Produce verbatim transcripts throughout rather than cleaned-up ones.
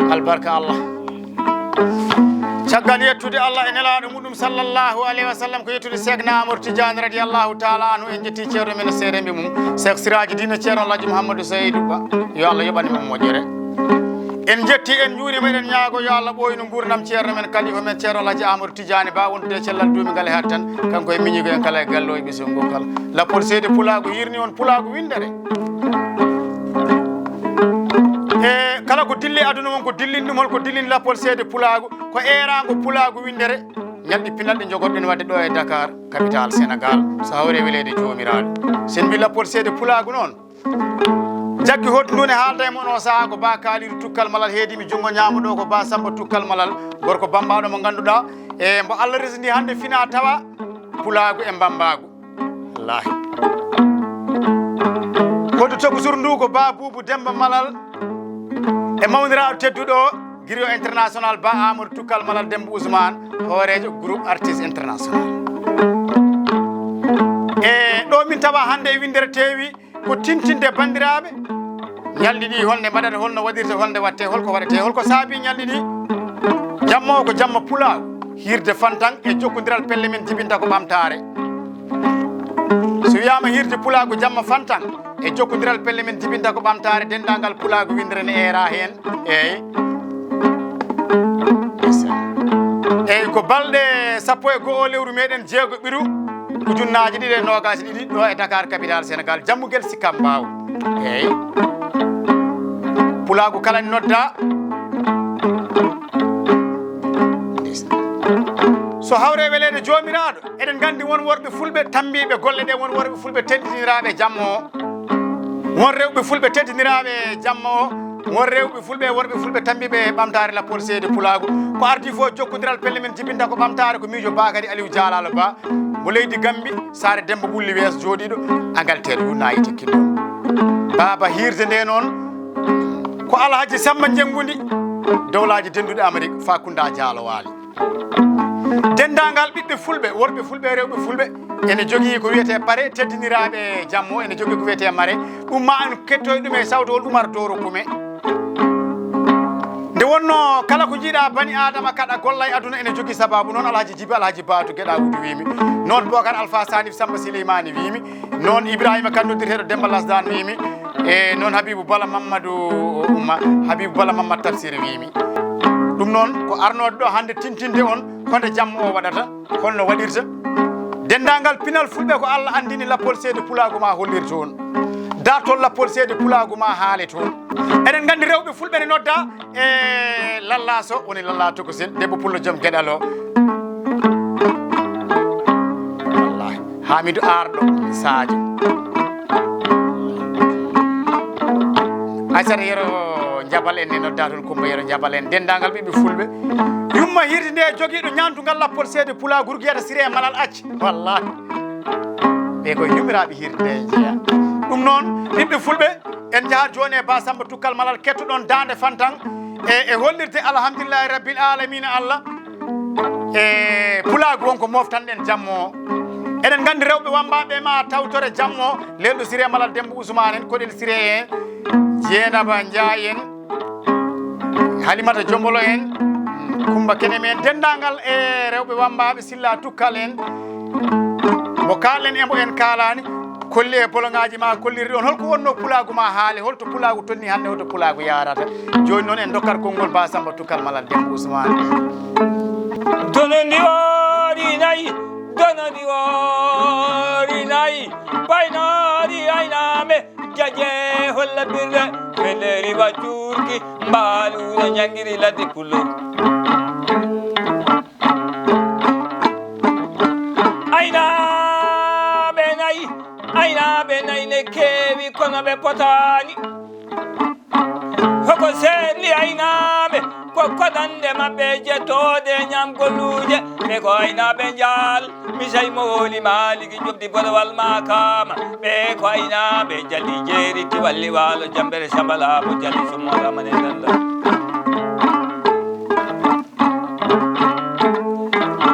Albarka Allah. Caggal yettude Allah e nelaaɗo muɗum sallallahu alayhi wa sallam, ko yettude Seekna Amadou Tidiane radiyallahu taala anhu, en jetti ceerno men seeɗemɓe mum, Seek Siraaji Diina, ceerno Alhaji Mouhamadou Seydou Ba, yo Allah yoɓan mo moƴƴere. En jetti, en njuurima, eɗen ñaago yo Allah ɓooynu nguurndam ceerno men, kalifa men ceerno Alhaji Amadou Tidiane Ba, wondude e cellal duumingal e hattan, kanko e miñiiɓe en kala e galle o e ɓesngu ngoo kala. Lappol seede pulaagu hiirni on pulaagu winndere. E kala ko dilli aduna on, ko dillini ɗum, hol ko dillini lappol seede pulaagu? Ko eeraango pulaagu winndere, ñalɗi pinal ɗi njogorɗen waɗde ɗo e Dakar, capitale Sénégal, so hawre weleede Joomiraaɗo. So en mbi lappol seede pulaagu noon, jaggi hoɗdu ndu ne haalda e mon o sahaa ko Ba Kaalidu Tukkal Malal, heedii mi junngo ñaamo ɗo ko Ba Samba Tukkal Malal, gorko bammbaaɗo mo ngannduɗaa, e mbo Allah resndi hannde fina tawa pulaagu e mbammbaagu. Wallaahi. Hoɗdu tokosuru ndu ko Ba Buubu Demmba Malal e mawniraaɗo tedduɗo o, griot international Ba Amadou Tukkal Malal Demmba Ousmane, hooreejo groupe artiste international. E ɗo min tawa hannde e winndere teewi, ko tintinde banndiraaɓe ñalɗi ɗi, holnde mbaɗata, holno waɗirta, holnde watte, holko waɗete, holko saabi ñalɗi ɗi. Jamma o ko jamma pulaagu, hiirde fantan e jokkondiral pelle men jibinta ko ɓamtaare. So wiyaama hiirde pulaagu jamma fantan e jokkondiral pelle men jibinta ko ɓamtaare, denndaangal pulaagu winndere ne eera heen. Eey. Eey, ko balɗe sappo e go'o lewru meeɗen jeego ɓiru ujunnaaji ɗiɗi e noogaas e ɗiɗi ɗo e Dakar, capitale Sénégal, jammugel Sicap Mbao. Eey. Pulaagu kala ne nodda. So hawre weleede Joomiraaɗo, eɗen nganndi won worɓe fulɓe tammbiiɓe golle ɗe, won worɓe fulɓe teddiniraaɓe jamma o. Won rewɓe fulɓe teddiniraaɓe jamma o. Won rewɓe fulɓe, worɓe fulɓe tammbiiɓe ɓamtaare lappol seede pulaagu. Ko ardii fof jokkondiral pelle men jibinta ko ɓamtaare, ko miijo Bakary Aliou Dialalo Ba, mo leydi Gambi, saare Demmba Ɓulli Wees jooɗiiɗo Angleterre, United Kingdom. Baaba hiirde nde noon ko Alhaji Samba Jenngundi, Dowlaaji Dennduɗi Amerik, Fakunda Jaalo Waali. Denndaangal ɓiɓɓe fulɓe, worɓe fulɓe, rewɓe fulɓe, ene jogii ko wiyetee pare, teddiniraaɓe jamma o, ene jogii ko wiyetee mare. Ɗum ma en kettoy ɗum e sawtowol Umar Dooro Kume. Nde wonnoo kala ko njiiɗaa bani Aadama kaɗa golla e aduna ene jogii sabaabu, noon Alhaji Jibi, Alhaji Baatu, Geɗa Wudu wiimi, noon Bokar Alfa Sanif Samba Sileymaani wiimi, noon Ibrahima Kan noddirteeɗo Demmba Lasdaan wiimi, e noon Habibu Bala Mammadu Umma, Habibu Bala Mammadu Tafsir wiimi. Ɗum noon ko arnooɗo ɗo hannde tintinde on ko nde jamma o waɗata, holno waɗirta. Denndaangal pinal fulɓe ko Allah anndini lappol seede pulaagu ma hollirta on. Dartol lappol seede pulaagu ma haale toon. Eɗen nganndi rewɓe fulɓe ne nodda e lallaaso, woni lallaa tokosel, debbo pullo joom geɗal o. Wallaahi. Hamidou Arɗo Sadio. Aysata Yero Jabal en ne nodda toon, Coumba Yero Jabal en, denndaangal ɓiɓɓe fulɓe. Yumma hirde nde jogiiɗo ñaantungal lappol seede pulaagu, Rugiyata Siré Malal Acci. Wallaahi. Ɓe koye yumiraaɓe hirde nde jeeya. Ɗum noon, ɓiɓɓe fulɓe, en njahat jooni e Ba Samba Tukkal Malal, kettoɗon daande fantan e, e hollirde alhamdulillahi rabbil alamina Allah. E pulaagu won ko moftanɗen jamma o. Eɗen nganndi rewɓe wammbaaɓe ma tawtore jamma o, Lelɗo Siré Malal Demmba Ousmane en, Koɗel Siré en, Jeenaba Njaay en, Halimata Jombolo en, Kumba Kene men, denndaangal e rewɓe wammbaaɓe Silla Tukkal en, mo kaalɗen e mo en kaalaani, kolli e boloŋaaji ma kollirɗi on. Holko wonnoo pulaagu ma haale, holto pulaagu tolni hannde, holto pulaagu yaarata? Jooni noon en ndokkat konngol Ba Samba Tukkal Malal Demmba Ousmane. Donondi oori nayi, donondi oori nayi, baynoori aynaaɓe, jaje holla birde, feneri wa cuurki, mbaaluuɗo ñangiri ladde pullo. Aynaaɓe nayi, aynaaɓe nayi ne keewi kono ɓe potaani. Hoko seerli aynaaɓe, ko kodande maɓɓe jettoode ñaam golluuje. Ɓe ko aynaaɓe njaal, misay mooli maaliki jobdi borowal maakaama. Ɓe ko aynaaɓe jali jeeri tiwalli waalo jambere sambala mo jali sumora mane danda.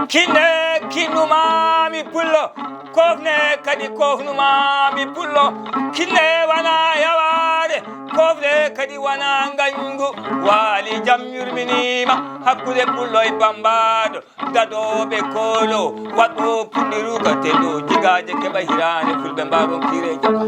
Kine kinuma mi pullo ko Kofne kadi kofnuma mi pullo, kinne wana yawaade, kofne kadi wana ngañgu, waali jam yurminiima hakkunde pullo e bambaado, dadooɓe koolo, waɗɗo pundiru ka telo, jigaaje keɓa hiraande, fulɓe mbaaron kiire jama.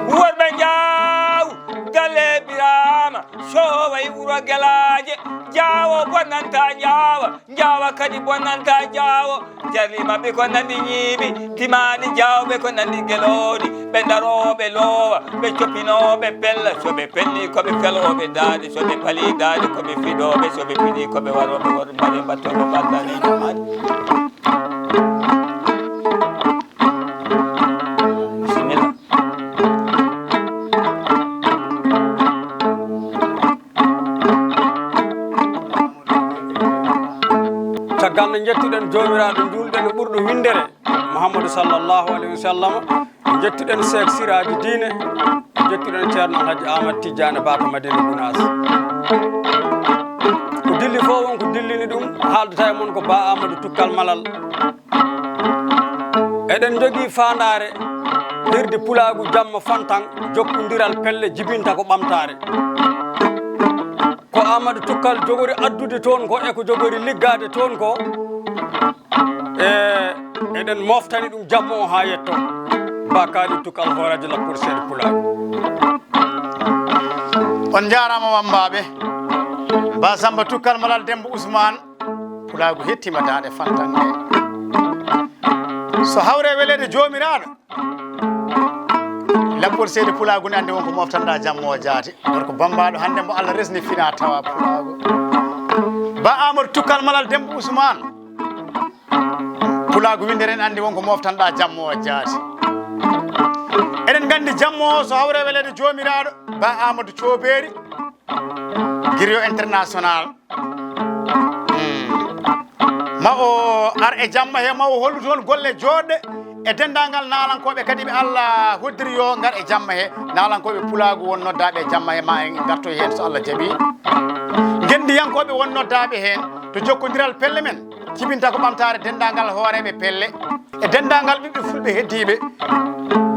Worɓe njaaw, galle Biraama, soowa e wuro Gelaaje, jaawo bonnanta njaawa, njaawa kadi bonnanta jaawo. Jarli maɓɓe ko nandi ñiibi, timaani jaawɓe ko nandi gelooɗi. Ɓe darooɓe loowa, ɓe coppinooɓe pella. So ɓe pelli ko ɓe pelooɓe daade, so ɓe palii daade ko ɓe fiɗooɓe, so ɓe fiɗii ko ɓe warooɓe wor-, mbaɗe mbattooɓe mbaɗdani. Bisimilla. Caggal nde njettuɗen Joomiraaɗo njuulɗo e ɓurɗo winndere, Muhammadu sallallahu alayhi wa sallam, njettuɗen Seek Siraaji Diine, njettuɗen Ceerno Alhaji Ahmad Tijjaani Ba to Madina Gunaas. Ko dilli fof won ko dillini ɗum, haaldata e mon ko Ba Amadou Tukkal Malal. Eɗen njogii faandaare hirde pulaagu jamma fantan, jokkondiral pelle jibinta ko ɓamtaare. Ko Amadou Tukkal jogori addude toon ko e ko jogori liggaade toon ko. E, eɗen moftani ɗum jamma o haa yetto. Bakari Tukkal hooreejo lappol seeɗa pulaagu. On njaaraama wammbaaɓe. Ba Samba Tukkal Malal Demba Ousmane. Pulaagu hettima daaɗe fantan ɗe. So hawre weleede Joomiraaɗo, lappol seede pulaagu ne anndi won ko moftanɗa jamma o jaati. Gorko bammbaaɗo hannde mo Allah resni fina tawa pulaagu. Ba Amadou Tukkal Malal Demba Ousmane. Pulaagu winndere ne anndi won ko moftanɗa jamma o jaati. Eɗen nganndi jamma o so hawre weleede Joomiraaɗo, Ba Amadou Coobeeri, Griot International. Hmm. Ma o ar e jamma he, ma o hollu toon golle jooɗɗe e denndaangal naalankooɓe kadi ɓe Allah hoddiri yo ngar e jamma he. Naalankooɓe pulaagu won noddaaɓe e jamma he, ma en ngartoy heen so Allah jaɓi. Ngenndiyankooɓe won noddaaɓe heen to jokkondiral pelle men. Jibinta ko ɓamtaare denndaangal hooreeɓe pelle e denndaangal ɓiɓɓe fulɓe heddiiɓe.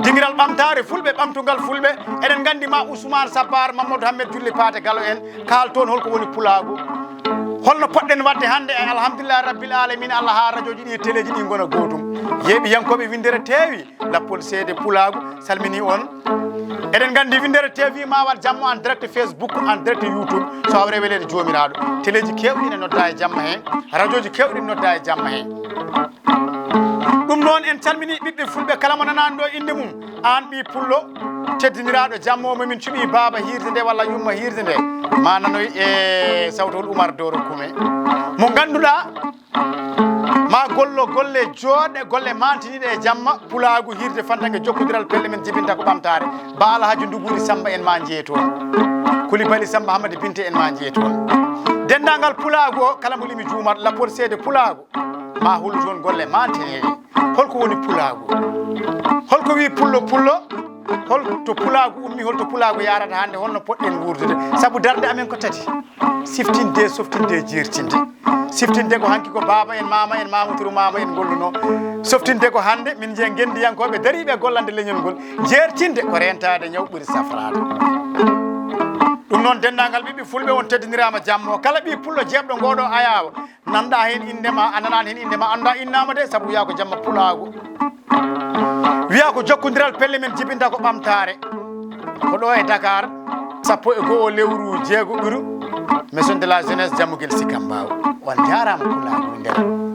Dingiral ɓamtaare fulɓe, ɓamtungal fulɓe. Eɗen nganndi ma Ousmane Sabbar, Mamadou Hammed Julli Paate Galo en, kaal toon holko woni pulaagu. Holno poɗɗen waɗde hannde e alhamdulillahi rabbil alamina Allah haa rajooji ɗi e teleeji ɗi ngona gootum. Yeeɓiyankooɓe winndere teewi, lappol seede pulaagu, salmini on. Eɗen nganndi winndere T V ma waɗ jamma en direct Facebook, en direct YouTube, so hawre weleede Joomiraaɗo. Teleeji keewɗi ne nodda e jamma he, rajooji keewɗi ne nodda e jamma he. Ɗum noon, en calminii ɓiɓɓe fulɓe kala mo nanaani ɗo innde mum. Aan ɓii pullo, teddiniraaɗo jamma o, mo min cuɓii baaba hiirde nde walla yumma hiirde nde, ma nanoy e sawtol Umar Doro Kume. Mo ngannduɗaa, ma gollo golle jooɗɗe, golle mantiniiɗe e jamma, pulaagu hiirde fantange jokkondiral pelle men jibinta ko ɓamtaare. Ba Alhaji Nduguuri Samba en ma njee toon. Kulibali Samba Hamadi Binte en ma njee toon. Denndaangal pulaagu o, kala mo limi juumat, lappol seede pulaagu. Ma hollu toon golle mantiniiɗe. Holko woni pulaagu? Holko wii pullo pullo? Hol to pulaagu ummi, hol to pulaagu yaarata hannde, holno poɗɗen wuurdude? Sabu darnde amen ko tati. Siftinde, softinde, jeertinde. Siftinde ko hanki ko baaba en, maama en, maama turu maama en ngolluno. Softinde ko hannde min njiya ngenndiyankooɓe dariiɓe e gollande leñol ngol. Jeertinde ko reentaade ñaw ɓuri safraade. Ɗum noon, denndaangal ɓiɓɓe fulɓe on teddiniraama jamma o. Kala ɓii pullo jeeɓɗo ngooɗo ayaawo, nanɗa heen innde ma, a nanaani heen innde ma, annda innaama de, sabu wiyaa ko jamma pulaagu. Wiyaa ko jokkondiral pelle men jibinta ko ɓamtaare. Ko ɗo e Dakar, sappo e go'o lewru jeego ɓuru, Maison de la Jeunesse Jammugel Sicap Mbao. On njaaraama pulaagu nder.